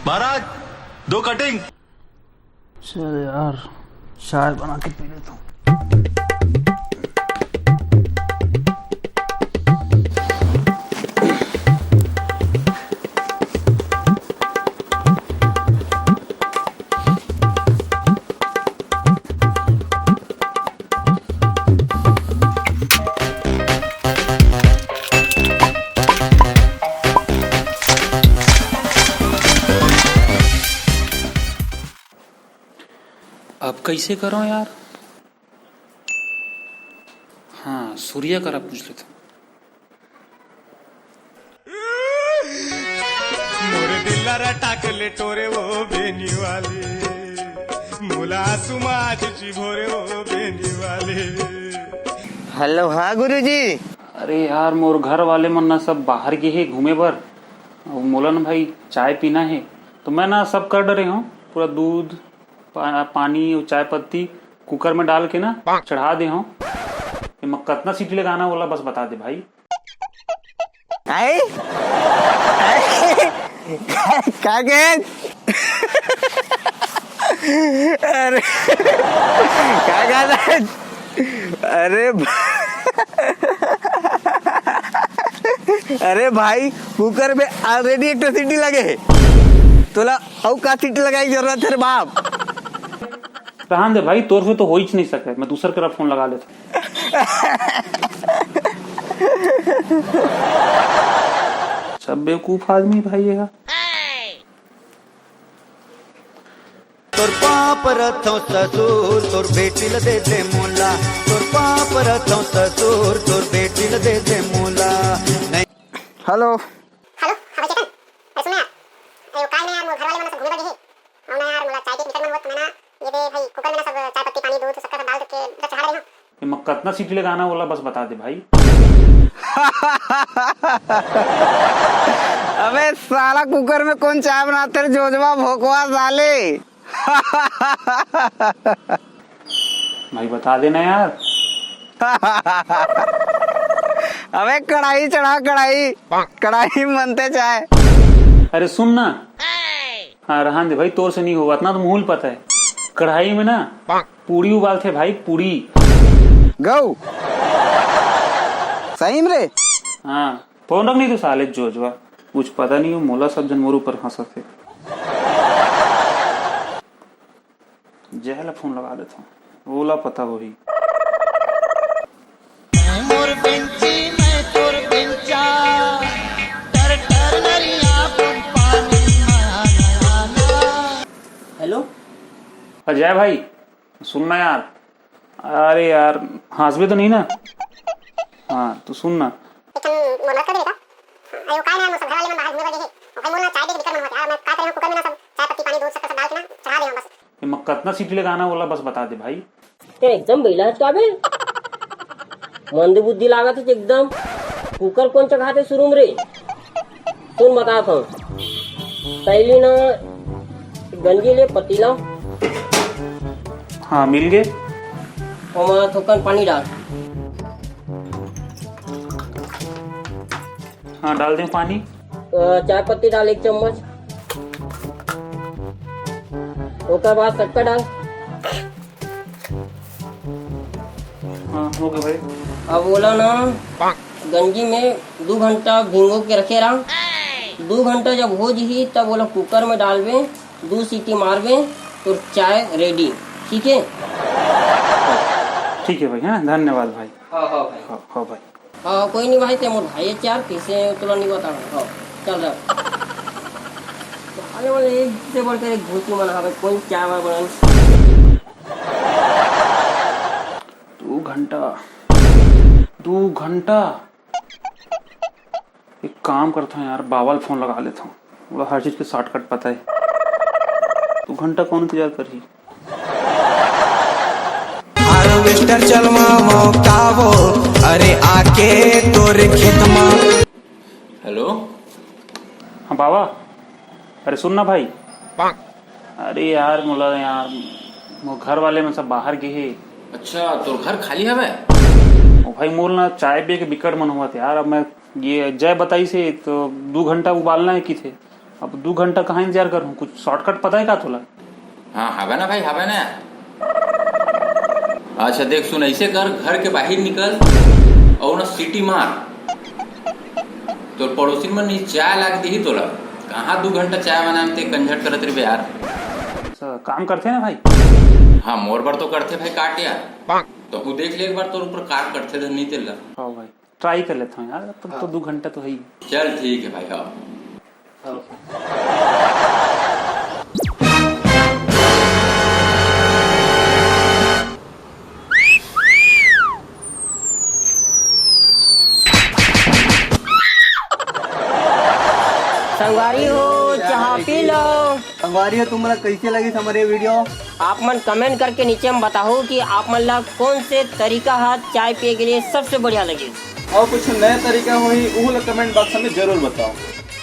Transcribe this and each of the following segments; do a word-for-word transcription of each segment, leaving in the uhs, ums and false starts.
महाराज, दो कटिंग। चल यार, चाय बना के पी लेता हूँ। अब कैसे करो यार? हाँ, सूर्या करा पूछ लेता। मोर दिल ला रटा के ले टोरे वो बेनी वाली, मोला सुमाज जी भोरे वो बेनी वाली। हेलो, हाँ गुरुजी। अरे यार, मोर घर वाले मन ना सब बाहर गे हे घूमे बर। अउ मोला ना भाई चाय पीना हे, तो मैं ना सब कर डरे हूँ, पूरा दूध, पा, पानी अउ चाय पत्ती कुकर में डाल के ना चढ़ा दे हूँ। एमा कतना सीटी लगाना, ओला बस बता दे भाई। आई? आई? का, का कहे? अरे, का कहत हे? अरे भा-, अरे भाई, कुकर में already एक ठो सीटी लगे हे। तोला अउ का सीटी लगाए के जरूरत हे रे बाप? रहन दे भाई, तोर से तो हो ही नहीं सके, मैं दूसर करा फोन लगा लेता। सब बेवकूफ आदमी भाई ये। तोर पाँव परथौं ससुर, तोर बेटी ल दे दे मोला। तोर पाँव परथौं ससुर, तोर बेटी ल दे दे मोला। नहीं। हेलो। हेलो, हाँ भाई चेतन, अरे सुन ना यार, अरे वो काय ना यार, मोर घर वाले मन सब घूमे बर गे हे। अउ ना यार, मोला चाय के टिकट मन होत, मैं ना ये दे भाई, कुकर में ना सब चाय पत्ती, पानी, दूध, शक्कर सब डाल के रख चढ़ा दे हूँ। एमा कतना सीटी लगाना, ओला बस बता दे भाई। अबे साला, कुकर में कौन चाय बनाते रे जोजवा भोकवा साले? भाई बता देना यार। अबे कढ़ाई चढ़ा, कढ़ाई, कढ़ाई में बनते चाय। अरे सुन ना। हाँ, रहन दे भाई, तोर से नहीं होवत ना, तो मुहूल पता है। कढ़ाई में ना पूड़ी उबालते भाई, पूड़ी। गौ। सही में रे? हाँ, फोन रख नहीं तो साले जोजवा। कुछ पता नहीं हो, मोला सब जन मोर ऊपर हंसत हे। जय ला फोन लगा देता हूँ, ओला पता होही। मोर बेंची, मैं तोर बेंचा, टर टर नरिया पंपा नरिया। हेलो। अजय भाई, सुनना यार। अरे यार, हंसबे तो नहीं ना? हाँ, तो सुन ना। एक ठन मोला कर दे बेटा। अरे वो काय ना, मोर सब घर वाले मन बाहर घूमे बर गे हे। वो भाई मोला चाय दे के दिक्कत मन होत हे यार, मैं का करूँ, कुकर में ना सब चाय पत्ती, पानी, दूध, शक्कर सब डाल के ना चढ़ा दे हूँ बस। एमा कतना सीटी लगाना, ओला बस बता दे भाई। ते एकदम बइला हस का बे? मंद बुद्धि लागत हे एकदम। कुकर कौन चघाते शुरू में रे? सुन, बतावत हूँ। पहली ना गंजी ले, पतीला। हाँ, मिल गए। ओमा थोकन पानी डाल। हाँ, डाल दें पानी। अ, चाय पत्ती डाल एक चम्मच। ओकर बाद शक्कर डाल। हाँ, हो गया भाई। अब ओला ना गंजी में दू घंटा भिंगो के रखे रहा। दू घंटा जब हो जही, तब ओला कुकर में डालबे, दू सीटी मारबे, तो चाय रेडी। ठीक है? ठीक है भाई, हाँ, धन्यवाद भाई। हाँ, हाँ भाई। हाँ, हाँ भाई। हाँ, कोई नहीं भाई, ते मोर भाई है यार, किसे तोला नहीं बता। हाँ, चल रहा। साले वाले एक से बढ़कर एक घूसी मन हवे, कोई क्या हुआ बड़न। दू घंटा, दू घंटा। एक काम करता हूँ यार, बावल फोन लगा लेता हूँ, वो हर चीज के शॉर्टकट पता है। दू घंटा कौन इंतजार कर रही? हार्वेस्टर चलवा मौकावो, अरे आके तोरे खेत बाबा, अरे सुन ना भाई। अरे यार, मोला यार, मोर घर वाले मन सब बाहर गे हे। अच्छा, तोर घर खाली हवय? ओ भाई, मोर ना चाय पिए के बिकट मन होवत हे यार। अब मैं ये जय बताइस हे तो दू घंटा उबालना हे किथे। अब दू घंटा कहाँ इंतजार करहूँ? कुछ शॉर्टकट पता हे का तोला? हाँ, हवय ना भाई, हवय ना। अच्छा देख सुन, ऐसे कर, घर के बाहर निकल अउ ना सीटी मार। तोर पड़ोसी मन नी चाय ला के दिही तोला। कहाँ दू घंटा चाय बनाए म ते कंझट करत रहिबे यार। अच्छा, काम करथे ना भाई? हाँ, मोर बर तो करथे भाई काट यार। तहूँ देख ले एक बार तोर ऊपर का करथे धन नहीं तेला। हाँ भाई, ट्राई कर लेता हूँ यार, तब तो हाँ। दू घंटा तो है ही। चल ठीक है भाई, हाँ। संगवारी हो, चाहा पी लो। संगवारी हो, तुमला कैसे लगिस हमर ये वीडियो? आप मन कमेंट करके नीचे में बताओ कि आप मन ला कौन से तरीका हा चाय पिए के लिए सबसे बढ़िया लगे। अउ कुछ नया तरीका होही, उहू ला कमेंट बॉक्स में जरूर बताओ।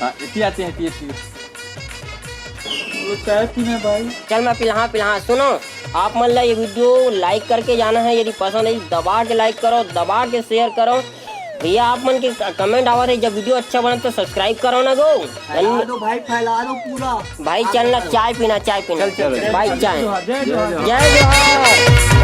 हाँ, इति आते हैं, इति, इति। वो चाय पीने भाई। चल मैं पिलहा, पिलहा। सुनो, आप मन ला ये वीडियो लाइक करके जाना है, यदि पसंद है दबा के लाइक करो, दबा के शेयर करो। भैया आप मन के क-, कमेंट आवत है, जब वीडियो अच्छा बने तो सब्सक्राइब करो ना गो। फैला दो भाई, फैला दो पूरा। भाई चल ना, चाय पीना, चाय पीना। चल, चल, चल। भाई चाय। जय जोहार, जय जोहार। जय जोहार।